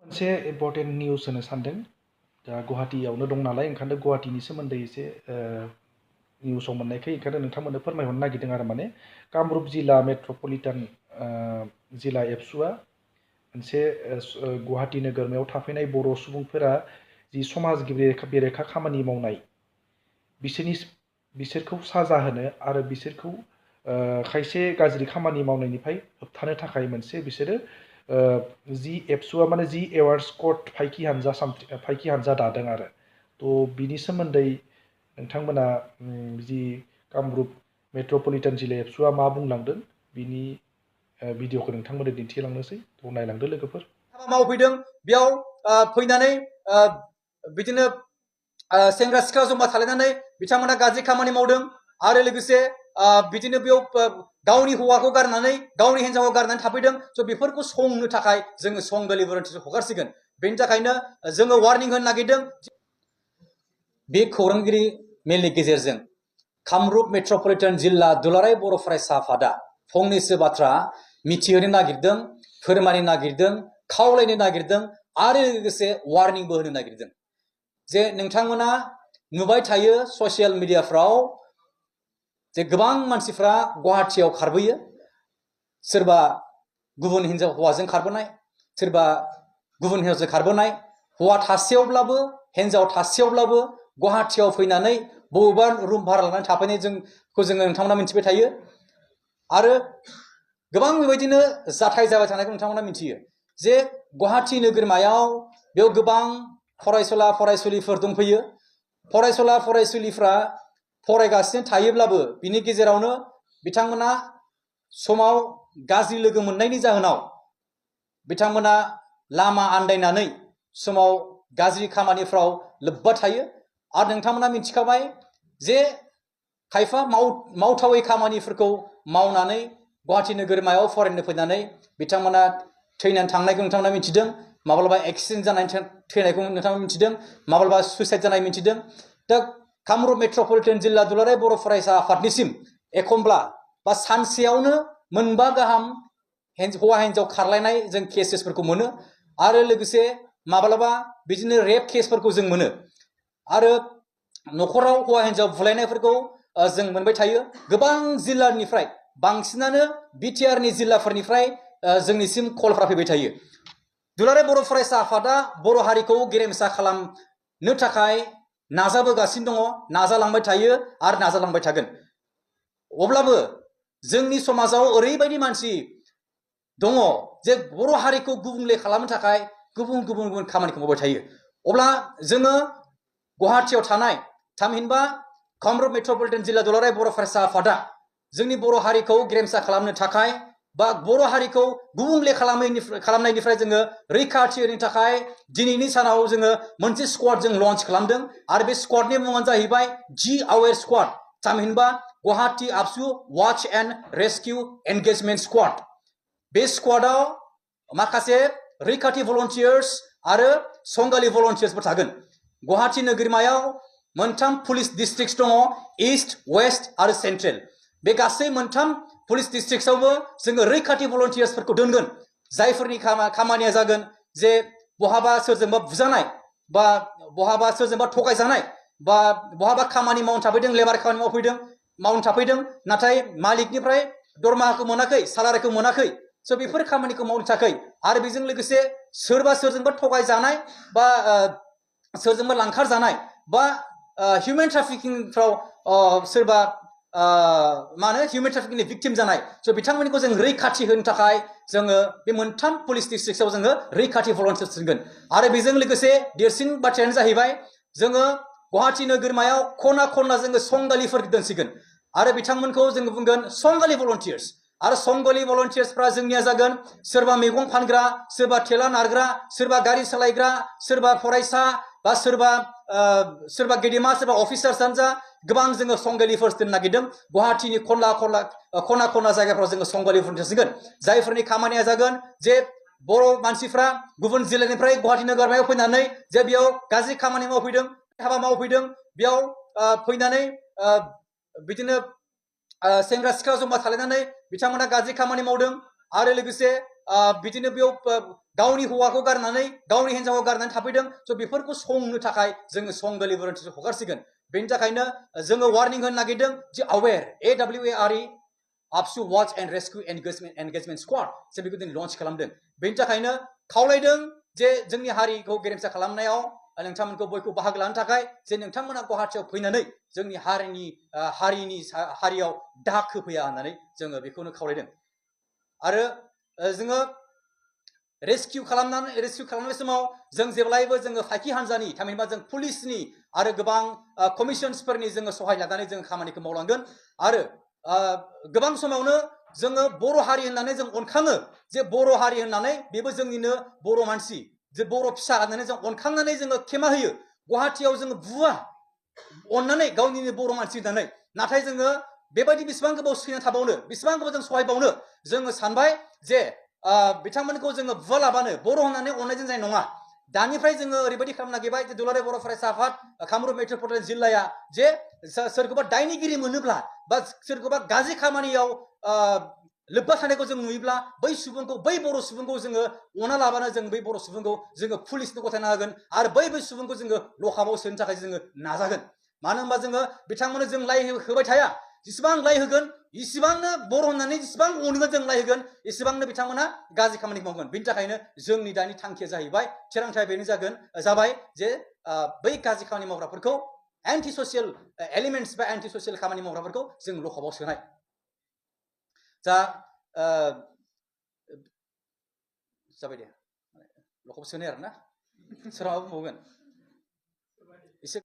मोनसे important news होनो सानदों दा गुवाहाटीयावनो दं नालाय ओंखायनो गुवाहाटीनि सोमोन्दै एसे निउसाव मोननायखाय ओंखायनो नोंथांमोननो फोरमायहरनो नागिरदों आरो माने कामरुप जिल्ला मेट्र'पलिटान जिल्ला एबसुआ मोनसे गुवाहाटी नोगोरमायाव थाफैनाय बर' सुबुंफोरा जि समाज बेरेखा खामानि मावनाय बिसोरखौ साजा होनो आरो बिसोरखौ खायसे गाज्रि खामानि मावनायनिफ्राय होबथानो थाखाय मोनसे बिसोरो जि एबसुआ माने जि एवार्ड्स कड फाइखि हानजा दादों आरो थ' बिनि सोमोन्दै नोंथांमोना जि कामरुप मेट्र'पलिटान जिल्ला एबसुआ मा बुंलांदों बिनि भिडिअखौ नोंथांमोननो दिन्थिलांनोसै थ' नायलांदो लोगोफोर। मावफैदों बेयाव फैनानै बिदिनो सेंग्रा सिख्ला जमा थालायनानै बिथांमोना गाज्रि खामानि मावदों आरो लोगोसे बिदिनो बेयाव गावनि हौवाखौ गारनानै गावनि हिन्जावखौ गारनानै थाफैदों। स' बेफोरखौ संनो थाखाय जोङो संगलि भलन्टियार्स हगारसिगोन। बेनि थाखायनो जोङो वार्निं होनो नागिरदों। बे खौरांगिरि मेलनि गेजेरजों कामरुप मेट्र'पलिटान जिल्ला दुलाराय बर' फरायसा आफादा फंनैसो बाथ्रा मिथिहोनो नागिरदों, फोरमायनो नागिरदों, खावलायनो नागिरदों आरो लोगोसे वार्निंबो होनो नागिरदों जे नोंथांमोना नुबाय थायो ससियेल मिडियाफ्राव जे गोबां मानसिफ्रा गुवाहाटीयाव खारबोयो, सोरबा गुबुन हिन्जाव हौवाजों खारबोनाय, सोरबा गुबुन हिन्जावजों खारबोनाय, हौवा थासेयावब्लाबो हिन्जाव थासेयावब्लाबो गुवाहाटीयाव फैनानै बबेबा रुम भारा लानानै थाफैनाय जोङो नोंथांमोना मिथिबाय थायो आरो गोबां बेबायदिनो जाथाय जाबाय थानायखौ नोंथांमोना मिथियो जे गुवाहाटी नोगोरमायाव बेयाव गोबां फरायसुला फरायसुलिफोर दंफैयो। फरायसुला फरायसुलिफ्रा फरायगासिनो थायोब्लाबो बिनि गेजेरावनो बिथांमोना समाव गाज्रि लोगो मोननायनि जाहोनाव बिथांमोना लामा आन्दायनानै समाव गाज्रि खामानिफ्राव लोब्बा थायो आरो नोंथांमोना मिथिखाबाय जे खायफा मावथावै खामानिफोरखौ मावनानै गुवाहाटी नोगोरमायाव फरायनो फैनानै बिथांमोना थैनानै थांनायखौ नोंथांमोना मिथिदों, माब्लाबा एक्सिडेन्ट जानानै थैनायखौ नोंथांमोना मिथिदों, माब्लाबा सुइसाइड जानाय मिथिदों। दा कामरुप मेट्र'पलिटान जिल्ला दुलाराय बर' फरायसा आफादनिसिम एखमब्ला बा सानसेयावनो मोनबा गाहाम हौवा हिन्जाव खारलायनाय जों केसेसफोरखौ मोनो आरो लोगोसे माब्लाबा बिदिनो रेप केसफोरखौ जों मोनो आरो न'खराव हौवा हिन्जाव बुलायनायफोरखौ जों मोनबाय थायो। गोबां जिल्लानिफ्राय बांसिनानो बिटिआरनि जिल्लाफोरनिफ्राय जोंनिसिम कलफ्रा फैबाय थायो। दुलाराय बर' फरायसा आफादा बर' हारिखौ गेरेमसा खालामनो थाखाय नाजाबोगासिनो दङ, नाजालांबाय थायो आरो नाजालांबाय थागोन। अब्लाबो जोंनि समाजाव ओरैबायदि मानसि दङ जे बर' हारिखौ गुबुंले खालामनो थाखाय गुबुन गुबुन खामानिखौ मावबाय थायो। अब्ला जोङो गुवाहाटीयाव थानाय थामहिनबा कामरुप मेट्र'पलिटान जिल्ला दुलाराय बर' फरायसा आफादा जोंनि बर' हारिखौ गेरेमसा खालामनो थाखाय बा बर' हारिखौ गुबुंले खालामनायनिफ्राय जोङो रैखाथि होनो थाखाय दिनैनि सानाव जोङो मोनसे स्क्वाड जों लन्च खालामदों आरो बे स्क्वाडनि मुङानो जाहैबाय जि आवेर स्क्वाड, थामहिनबा गुवाहाटी आबसु watch and rescue engagement squad. बे स्क्वाडाव माखासे रैखाथि भलन्टियार्स आरो संगालि भलन्टियार्सफोर थागोन। गुवाहाटी नोगोरमायाव मोनथाम पुलिस डिस्ट्रिक्ट दङ, ईस्ट, वेस्ट आरो सेन्ट्रेल। बे गासै मोनथाम पुलिस डिस्ट्रिक्टआवबो जोङो रैखाथि भलन्टियार्सफोरखौ दोनगोन जायफोरनि खामानिया जागोन जे बहाबा सोरजोंबा बुजानाय बा बहाबा सोरजोंबा थगायजानाय बा बहाबा खामानि मावनो थाफैदों, लेबार खामानि मावनो थाफैदों नाथाय मालिकनिफ्राय दरमाहाखौ मोनाखै, सालारिखौ मोनाखै। स' बेफोर खामानिखौ मावनो थाखाय आरो बेजों लोगोसे सोरजोंबा थगायजानाय बा सोरजोंबा लांखार जानाय बा हिउमेन ट्राफिकिंफ्राव सोरबा हिउमेन ट्राफिकिंनि भिक्टिम जानाय, स' बिथांमोनखौ जों रैखाथि होनो थाखाय जोङो बे मोनथाम पुलिस डिस्ट्रिक्टआव जोङो रैखाथि भलन्टियार्स दोनगोन। आरो बेजों लोगोसे देरसिन बाथ्रायानो जाहैबाय जोङो गुवाहाटी नोगोरमायाव खना खनला जोङो संगालिफोर दोनसिगोन आरो बिथांमोनखौ जोङो बुंगोन संगालि भलन्टियार्स। आरो संगालि भलन्टियार्सफ्रा जोंनिया जागोन सोरबा मैगं फानग्रा, सोरबा थेला नारग्रा, सोरबा गारि सालायग्रा, सोरबा फरायसा बा सोरबा गेदेमा, सोरबा अफिसार्सआनो जा, गोबां जोङो संगालिफोर दोननो नागिरदों। गुवाहाटीनि खना खनला जायगाफ्राव जोङो संगालि भलन्टियार्स दोनगोन जायफोरनि खामानिया जागोन जे बर' मानसिफ्रा गुबुन जिल्लानिफ्राय गुवाहाटी नोगोरमायाव फैनानै जे बेयाव गाज्रि खामानि मावफैदों, हाबा मावफैदों, बेयाव फैनानै बिदिनो सेंग्रा सिख्ला जमा थालायनानै बिथांमोना गाज्रि खामानि मावदों आरो लोगोसे बिदिनो बेयाव गावनि हौवाखौ गारनानै गावनि हिन्जावखौ गारनानै थाफैदों स' बेफोरखौ संनो थाखाय जोङो सं डेलिभारेन्सखौ हगारसिगोन बेनि थाखायनो जोङो वार्निं होनो नागिरदों जे AWARE AWARE ABSU watch and rescue engagement squad जों बेखौ दिनै लन्च खालामदों बेनि थाखायनो खावलायदों जे जोंनि हारिखौ गेरेमसा खालामनायाव नोंथांमोनखौ बयखौ बाहागो लानो थाखाय जे नोंथांमोना गुवाहाटियाव फैनानै जोंनि हारियाव दाखो फैया होननानै जोङो बेखौनो खावलायदों आरो जोङो रेस्किउ खालामनाय समाव जों जेब्लायबो जोङो फाइखि हान्जानि थामहिनबा जों पुलिसनि आरो गोबां कमिसन्सफोरनि जोङो सहाय लानानै जों खामानिखौ मावलांगोन आरो गोबां समावनो जोङो बर' हारि होननानै जों अनखाङो जे बर' हारि होननानै बेबो जोंनिनो बर' मानसि जे बर' फिसा होननानै जों अनखांनानै जोङो खेमा होयो गुवाहाटियाव जोङो बुवा अननानै गावनिनो बर' मानसि होननानै नाथाय जोङो बेबायदि बेसेबां गोबाव सैना थाबावनो बेसेबां गोबाव जों सहायबावनो जोङो सानबाय जे बिथांमोनखौ जोङो बुवालाबानो बर' होननानै अननायजों जानाय नङा दानिफ्राय जोङो ओरैबायदि खालामनो नागिरबाय जे दुलाराय बर' फरायसा आफाद कामरुप मेट्रपलिटन जिल्लाया जे सोरखौबा दायनिगिरि मोनोब्ला बा सोरखौबा गाज्रि खामानियाव लोब्बा थानायखौ जों नुयोब्ला बै बर' सुबुंखौ जोङो अना लाबानो जों बै बर' सुबुंखौ जोङो पुलिसनो गथायना होगोन आरो बै सुबुंखौ जोङो लकाबाव सोनो थाखाय जोङो नाजागोन मानो होनबा जोङो बिथांमोननो जों लाय होबाय थाया जेसेबां लाय होगोन इसिबांनो बर' होननानै जेसेबां अनगोन जों लाय होगोन इसिबांनो बिथांमोना गाज्रि खामानि मावगोन बिनि थाखायनो जोंनि दानि थांखिया जाहैबाय थिरांथाया बेनो जाबाय जे बै गाज्रि खामानि मावग्राफोरखौ एन्टि ससियेल एलिमेन्टस बा एन्टि ससियेल खामानि मावग्राफोरखौ जों लकाबाव सोनाय जा जाबाय दे लकाबाव सोनाय आरोना सोरहाबा बुंबावगोन